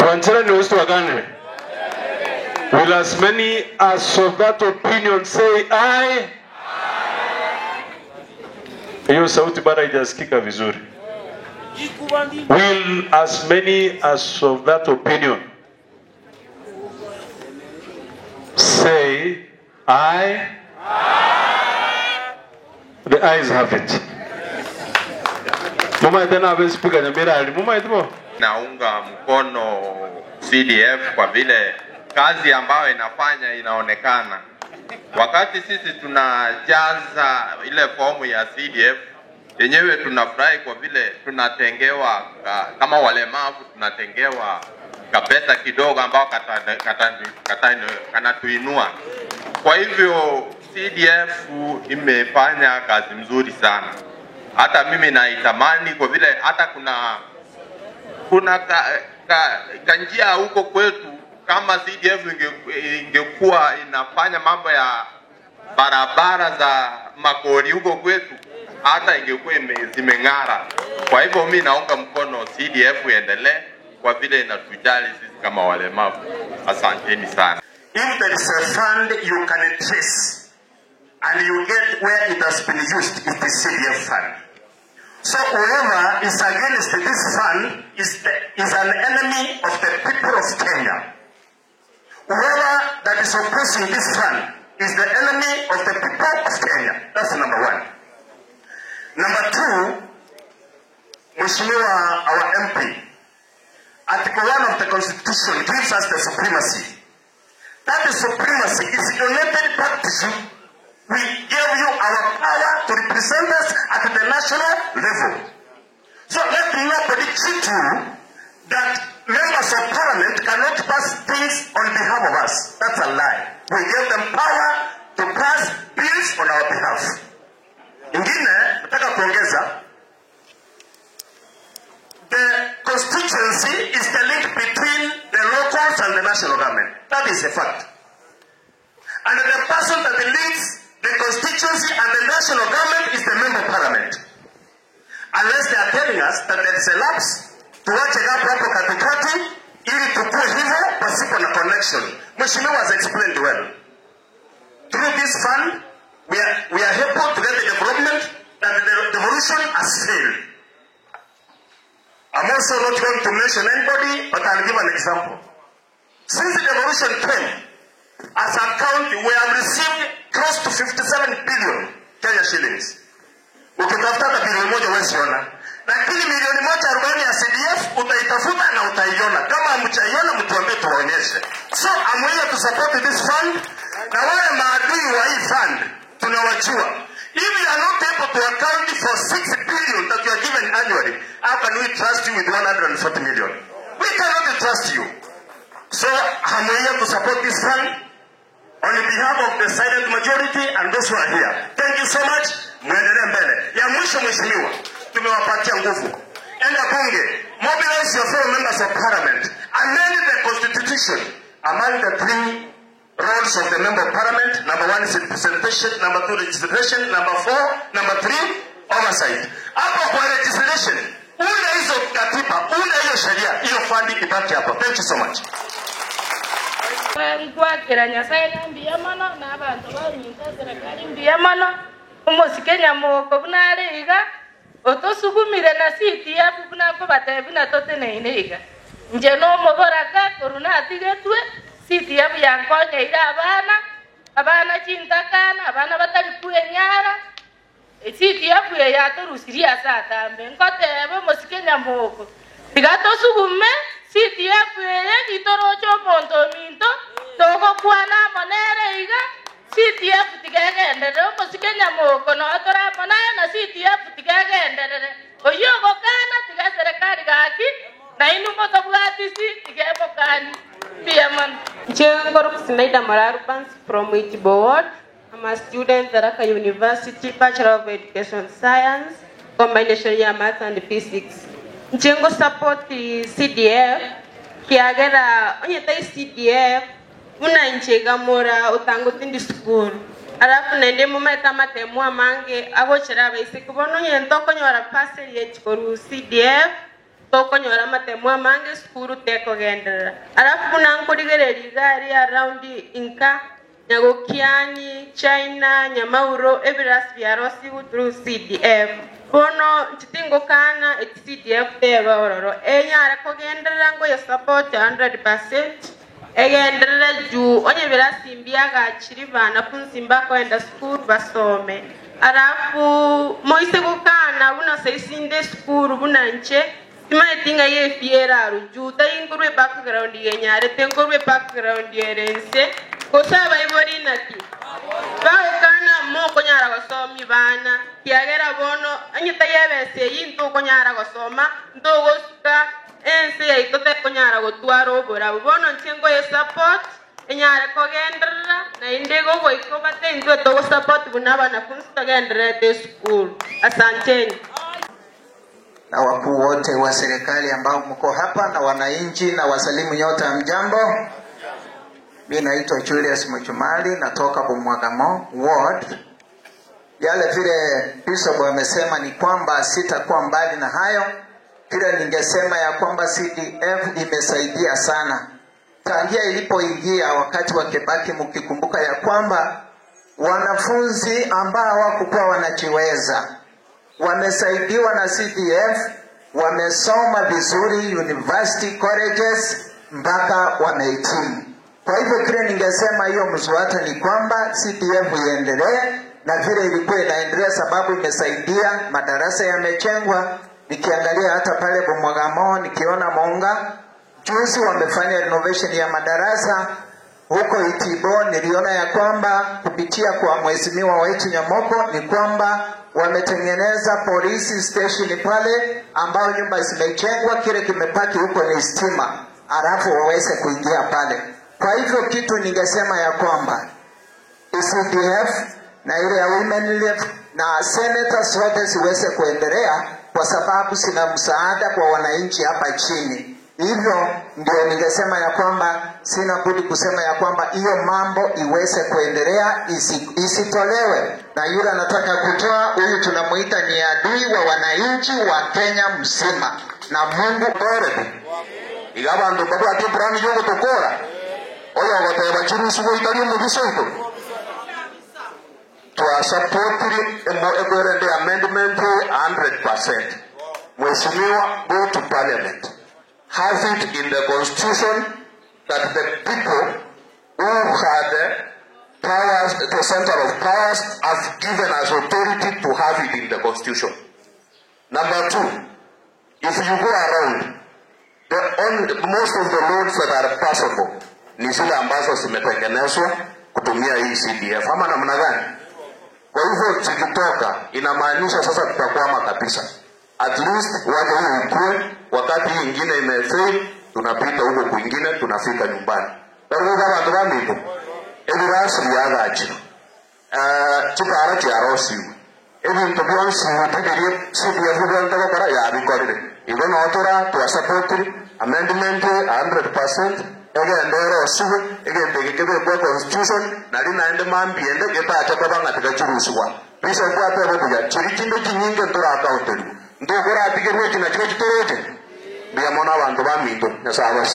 Tuanzane ni wagane. Will as many as of that opinion say aye? Hiyo sauti bado haijasikika vizuri. Will as many as of that opinion say aye? The ayes have it. Mama tena hawezi speaker Nyamira ali. Mama itibo. Naunga mkono CDF kwa vile kazi ambayo inafanya inaonekana. Wakati sisi tunajaza ile fomu ya CDF yenyewe tunafurahi kwa vile tunatengewa kama walemavu, tunatengewa kapesa kidogo ambao kanatuinua. Kwa hivyo CDF imefanya kazi mzuri sana. Hata mimi naitamani kwa vile hata kuna kanjia huko kwetu, kama CDF ingekuwa inafanya mambo ya barabara za makori huko kwetu, hata ingekuwa zimeng'ara. Kwa hivyo mimi naunga mkono CDF iendelee kwa vile inatujali sisi kama walemavu. Asanteni sana. If there is a fund you can trace and you get where it has been used, it is CDF fund. So whoever is against this fund is an enemy of the people of Kenya. Whoever that is opposing this fund is the enemy of the people of Kenya. That's number one. Number two, Mheshimiwa, our MP, Article 1 of the Constitution gives us the supremacy. That supremacy is donated back to you. We gave you our power to represent us at the national level. So let nobody cheat you that members of parliament cannot pass things on behalf of us. That's a lie. We gave them power to pass bills on our behalf. Ingine, nataka kuongeza, the constituency is the link between the locals and the national government. That is a fact. And the person that leads the constituency and the national government is the member of parliament. Unless they are telling us that there is a lapse, tuache gap hapo katikati ili tukue hivyo pasipo na connection. Mheshimiwa has explained well. Through this fund, we are able to get the development that the devolution has failed. I'm also not going to mention anybody, but I'll give an example. Since the devolution came, as a county, we have received close to 57 billion Kenya shillings. Ukitafuta bilioni moja huwezi ona. Lakini milioni 140 ya CDF utaitafuta na utaiona. Kama hamjaiona mtuambie tuwaonyeshe. So I'm here to support this fund. Na wale maadui wa hii fund tunawajua. If you are not able to account for 6 billion that you are given annually, how can we trust you with 140 million? We cannot trust you. So I'm here to support this fund on behalf of the silent majority and those who are here. Thank you so much. Muendelee mbele. Ya mwisho mheshimiwa, tumewapatia nguvu. Enda bunge, mobilize your fellow members of parliament, amend the constitution. Among the three roles of the member of parliament, number 1 is representation, number 2 legislation, number 3 oversight. Hapo kwa legislation, unda hizo katiba, unda hiyo sheria, hiyo funding ibaki hapo. Thank you so much. Nkwakira Nyasaye nambiya mono n'abantu baminto serikali mbiya mono omosike nyamoko buna are iga otosugumire na CDF buna nkobatebi na toteneine iga nje nomoboraka koruna atigetwe CDF yankonyeire abana chintakana abana batari kwenyara CDF yatorusirie ase atambe nkotebe omosike nyamoko tiga tosugume CDF gitorocho omonto ominto togokwana monere iga CDF tigegenderere omosike nyamoko notoramonaye na CDF tigegenderere oyo ogokana tiga serikali gaki nainu motobwatisi tigemokani mbiya mono. Nche Sinaida Mararubans from Itibo Ward. I'm a student at Tharaka University, Bachelor of Education Science, combination ya Maths and Physics. Nchengo support CDF kiagera onyeta CDF una nchega mora utango tindi school alafu nende mumeta matemu amange agochera baise kubono nyento konyora parcel ye chikoru CDF Tokonyora matemo amange sukuru tekogenderera. Alafu buna nkorigereria igari around inka Nyagokiani, China, Nyamauro, ebirasi byarosigu through CDF. Bono ntitingokana eti CDF teba ororo. Enyara kogenderera ngo support 100%. Egenderera juu onye birasi mbiaga chiri banafunzi mbakoenda sukuru basome. Alafu moise gukana buna saisinde sukuru buna nche timaetinga ye fiera ruju tayingurwe background yenyare tengurwe background yerense kosaba ibori naki bagukana moko nyara gosomi bana kiagera bono anyita yebese yinto konyara gosoma ndogosuka ense yaitote konyara gotwara obora bono nchengo ye support enyare kogenderera na indego goiko batenzwe togo support buna banafunzi togenderera te school. Asanteni. Na wakuu wote wa serikali ambao mko hapa na wananchi, na wasalimu nyote, mjambo. Mimi naitwa Julius Mchumali, natoka Bumwagamo Ward. Yale vile Bishop amesema ni kwamba sitakuwa mbali na hayo. Kile ningesema ya kwamba CDF imesaidia sana tangia ilipoingia wakati wa Kibaki. Mkikumbuka ya kwamba wanafunzi ambao hawakuwa wanajiweza wamesaidiwa na CDF, wamesoma vizuri university colleges mpaka wamehitimu. Kwa hivyo kile ningesema hiyo mswada ni kwamba CDF iendelee na vile ilikuwa inaendelea, sababu imesaidia, madarasa yamejengwa. Nikiangalia hata pale Bumwagamo, nikiona Monga juzi wamefanya renovation ya madarasa. Huko Itibo niliona ya kwamba kupitia kwa mheshimiwa wetu Nyamoko ni kwamba wametengeneza polisi station pale, ambao nyumba zimejengwa, kile kimepaki huko ni stima, alafu waweze kuingia pale. Kwa hivyo kitu ningesema ya kwamba CDF na ile ya Women Relief na senators zote ziweze kuendelea, kwa sababu zina msaada kwa wananchi hapa chini. Hivyo ndio ningesema ya kwamba sina budi kusema ya kwamba hiyo mambo iweze kuendelea, isitolewe. Na yule anataka kutoa huyu tunamuita ni adui wa wananchi wa Kenya mzima. Na Mungu bore. Igabando babu ati brani yongo tokora. Oyo goteba chirusu goitari mu bisoiko. To support the amendment 100%. Mheshimiwa, go to parliament. Have it in the constitution that the people who had powers, the center of powers, have given us authority to have it in the constitution. Number two, if you go around, most of the roads that are passable ni zile ambazo zimetengenezwa kutumia hii CDF ama namna gani? Kwa hivyo zikitoka inamaanisha sasa tutakwama kabisa. At least waje huu ukue, wakati hii ingine imefail, tunapita huko kwingine, tunafika nyumbani. Barua bantu bamito. Ebirasi byagachi. Chikara kyarosiwe. Ebintu byonsi bitegerie CDF byantagokora yabikorire. Igo notora twasupport amendment 100% egendera osiwe egende kebekwa constitution nali naende mambiende getacha kabanga tikachuruswa. Bishop atebo buya chiri chindo chinyinge ntora account. Ndokora atigerwe kina chiro chitoroche. Ndiyamona abantu bamito nyasaye.